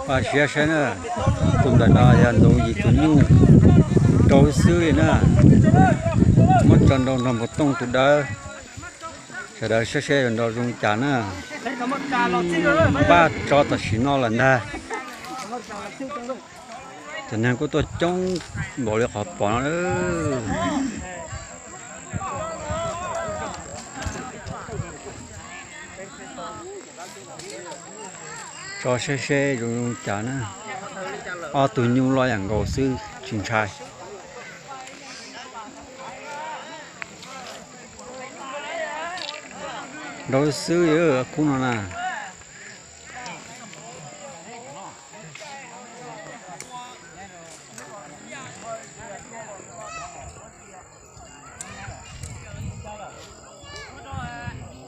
Pab siab saib na, tus ntawm no yog Ntxoov Yim tus nyuj, nrau xwb li na. Muab tso nrau nrog Npus Tooj tus dawb. Sawv daws saib saib yuav nrau zoo cas na. Npaj tso tam sim no lawm ntag. Cov neeg kuj tuaj coob npaum li qhov pom no. Tso saib seb zoo zoo cas na. Ob tug nyuj loj yam nkaus xwb tsis ntshai. Nrau xwb khub no na.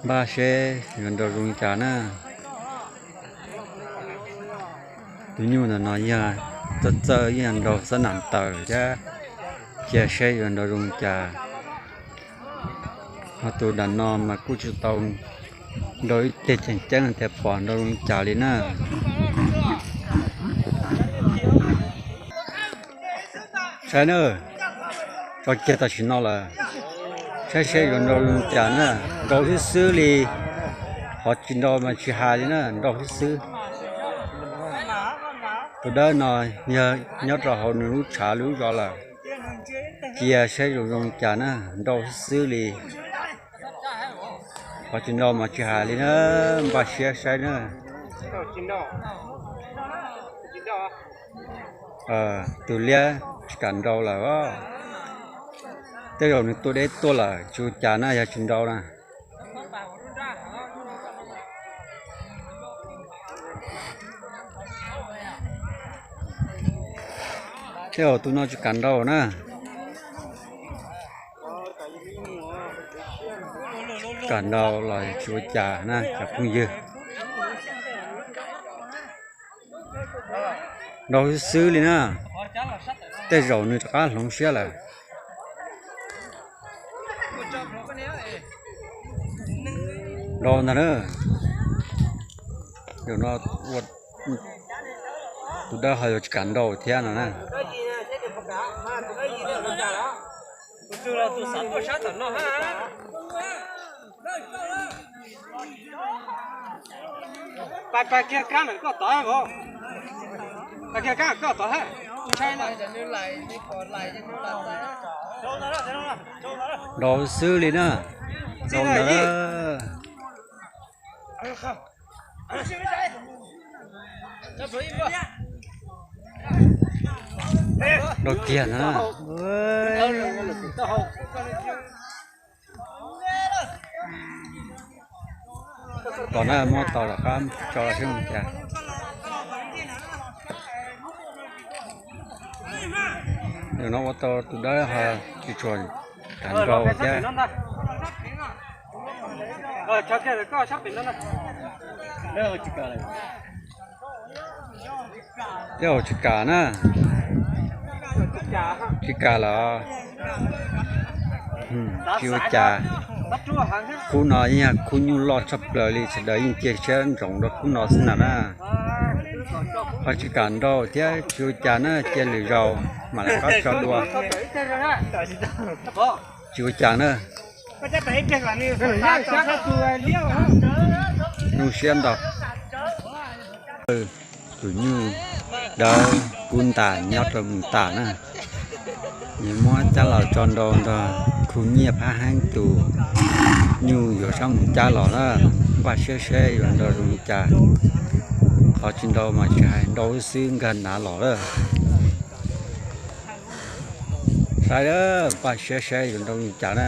Npaj seb yuav nrau zoo li cas na. Tus nyuj ntawm no yog txawj txawj yeej nrau xab nam taws thiab, cia seb yuav nrau zoo li cas. Ho tus dam no mas kuj tsis tau nrau ib teg tseem ceeb tias pom nrau zoo li cas li na. Saib na, tso kiag tam sim no lawm, saib seb yuav nrau zoo li cas na. Nrau xwb xwb li, qhov tsis nrau mas tsis hais li na, nrau xwb xwb. Tus dawb no yog nyob rau hauv nws lub tshav lub zos lawm, cia saib zoo zoo li cas na, nrau xwb xwb li. Qhov tsis nrau mas tsis hais li na, npaj siab saib na. Tus liab tsis kam nrau lawm os. Tej zaum nws tua deb tuaj lawm tsis ua cas na yog tsis nrau na. Tej zaum tus no tsis kam nrau na. Kam nrau los tsis ua cas na cov phooj ywg. Nrau xwb xwb li na, tej zaum nws rov qab hloov siab lawm. Nrau ntag na. Zaum no ua tus dawb ho yuav tsis kam nrau thiab no na. Nrau xwb li na. Nrau ntag. Nrau kiag na. Tom na muab tau rov qab tso seb mus cas. Zaum no ua tau tus dawb ho tsis tshua kam nrau thiab. Tej zaum tsis kam na. Tsis kam los tsis ua cas. Khub no yog khub nyuj loj tshaj plaws li, sawv daws yeej cia siab ntsoov rau khub no xwb na na. Ho tsis kam nrau thiab tsis ua cas na, cia lwm zaus mam li qab tso dua. Tsis ua cas na. Zoo siab ntau. Tus nyuj dawb kub ntas nyob rau mus tas na. Nws muab cab los tso nrau nrog khu nyiaj phab heeb tus nyuj yuav sab mus cab los na. Npaj siab seb yuav nrau zoo li cas. Qhov tsis nrau mas tsis hais, nrau xwb nkag nav los lawm. Saib, npaj siab saib yuav nrau li cas na.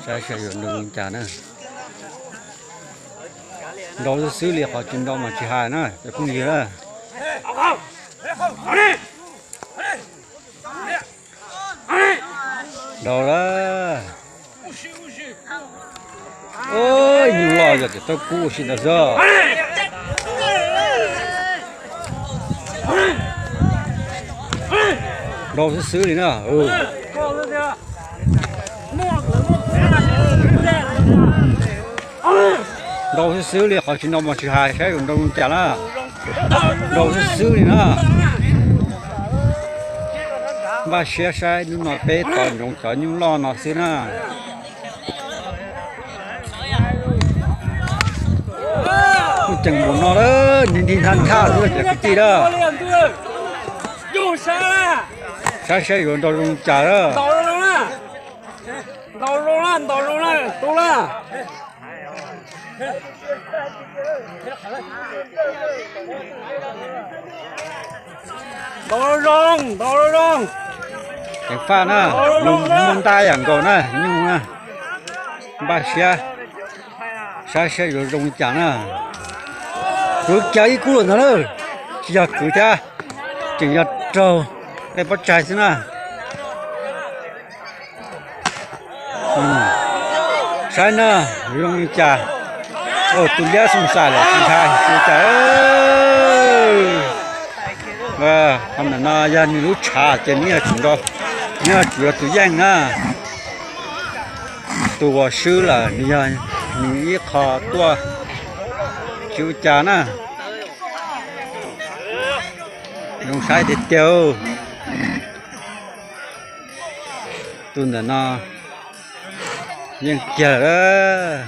Saib saib yuav nrau li cas na. Nrau xwb xwb li, qhov tsis nrau mas tsis hais na cov phooj ywg na. Nrau lawm. Nyuj loj yog tias tau kub ua si ntawd xwb. Nrau xwb xwb li na. Nrau Xwb xwb li, qhov tsis nrau mas tsis hais, saib yuav nrau zoo cas na. Nrau xwb xwb li na. Npaj siab saib hnub no peb tos ntsoov cov nyuj loj no xwb na. Kuj ceev npaum no lawm, nti nti nthaj nthaj xwb cov kwv tij na. Saib saib yuav nrau zoo cas na. Ntaus zoo na, ntaus zoo na, tu na. Ntaus zoo, ntaus zoo. Ceev faj na, muaj ntab yam nkaus na, nyuj na. Npaj siab, saib saib yuav zoo li cas na. Kwv kiag ib kub lawm ntag na, tsis yog kwv thiab, tseem yog raug tej pob tsaig xwb na. Saib na, yuav zoo li cas. Tus liab xoo xais lawm tsis ntshai tsis cas. Qhov ntawm no yog nws lub tshav ces nws yuav tsum nrau, nws yuav tsum yog tus yeej na. Tus uas swb lawm nws yog nws ib qho tuaj tsis ua cas na. Zoo saib tiag tiag. Tus ntawm no yeej kiag lawm.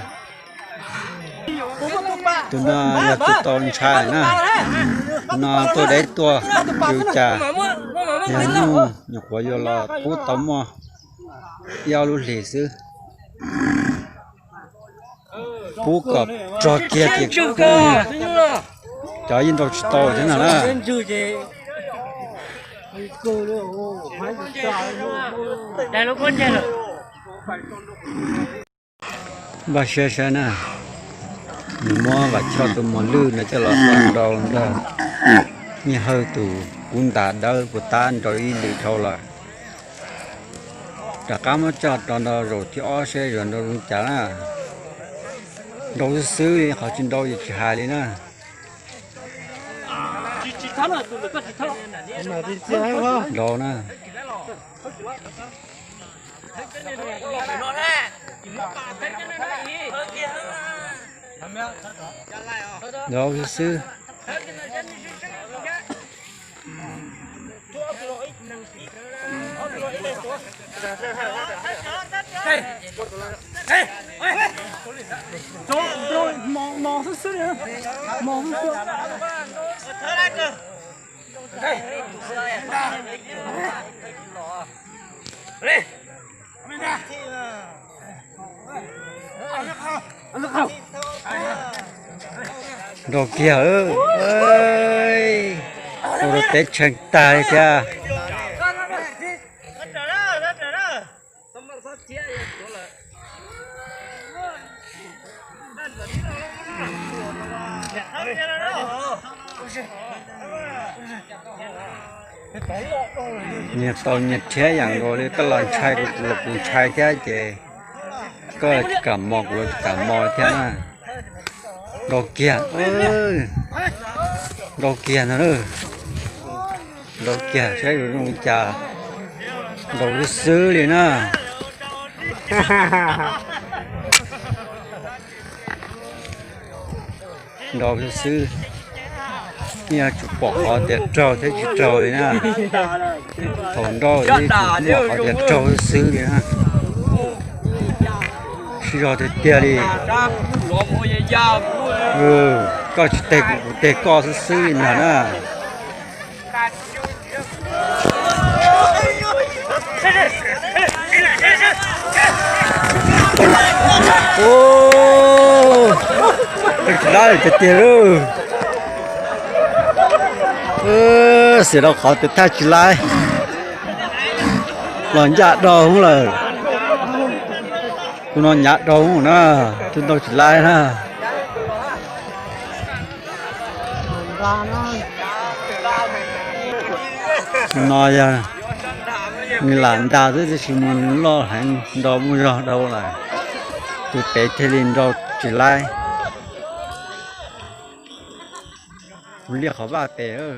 Tus no yog tus tau ntshai na. Tus no tuaj deb tuaj, ua cas yog nyuj nyuam qhuav yuav los pub tau muaj ib ob lub hlis xwb. Pub kom rog kiag ces cov yeej nrau tsis tau thiab no na. Npaj siab saib na, nws muab Vam Choj tus mos lwj no coj los nrau ntag. Nyiaj Hawj tus kub ntas dawb puas tab nrau ib lwm dhau lawm. Rov qab muab coj rau nrau zaum thib ob saib yuav nrau zoo cas na. Nrau xwb xwb li, qhov tsis nrau ces tsis hais li na. Nrau na. Nrau xwb xwb. Nrau kiag, ua rau teb tsheej tag li thiab. Nyias tau nyias rhiab yam nkaus li, koj los ntshai kuv los kuv ntshai thiab ces koj los tsis kam mos kuv los tsis kam mos thiab na. Nrau kiag, nrau kiag no, nrau kiag saib yuav zoo li cas. Nrau xwb xwb li na. Nrau xwb xwb, yeej yuav tsum pom qhov tias raug thiab tsis raug li na. Thaum nrau yeej yuav tsum pom qhov tias raug xwb xwb li na. Sib zog tiag tiag li. Koj tsis teg kuv, kuv teg koj xwb xwb li ntag na. Tsis laib tiag tiag lauj. Xiam rau qhov tias thaj tsis laib, los ncaj dhau lawm. Tus no hnyav dhau na, tus ntau tsis laib na. Tus no yog nws lam ntas xwb tab sis mas nws loj heev, nrau muaj zog dhau lawm. Tus pem thiaj li nrau tsis laib. Kuv liaj qhov vaj pem.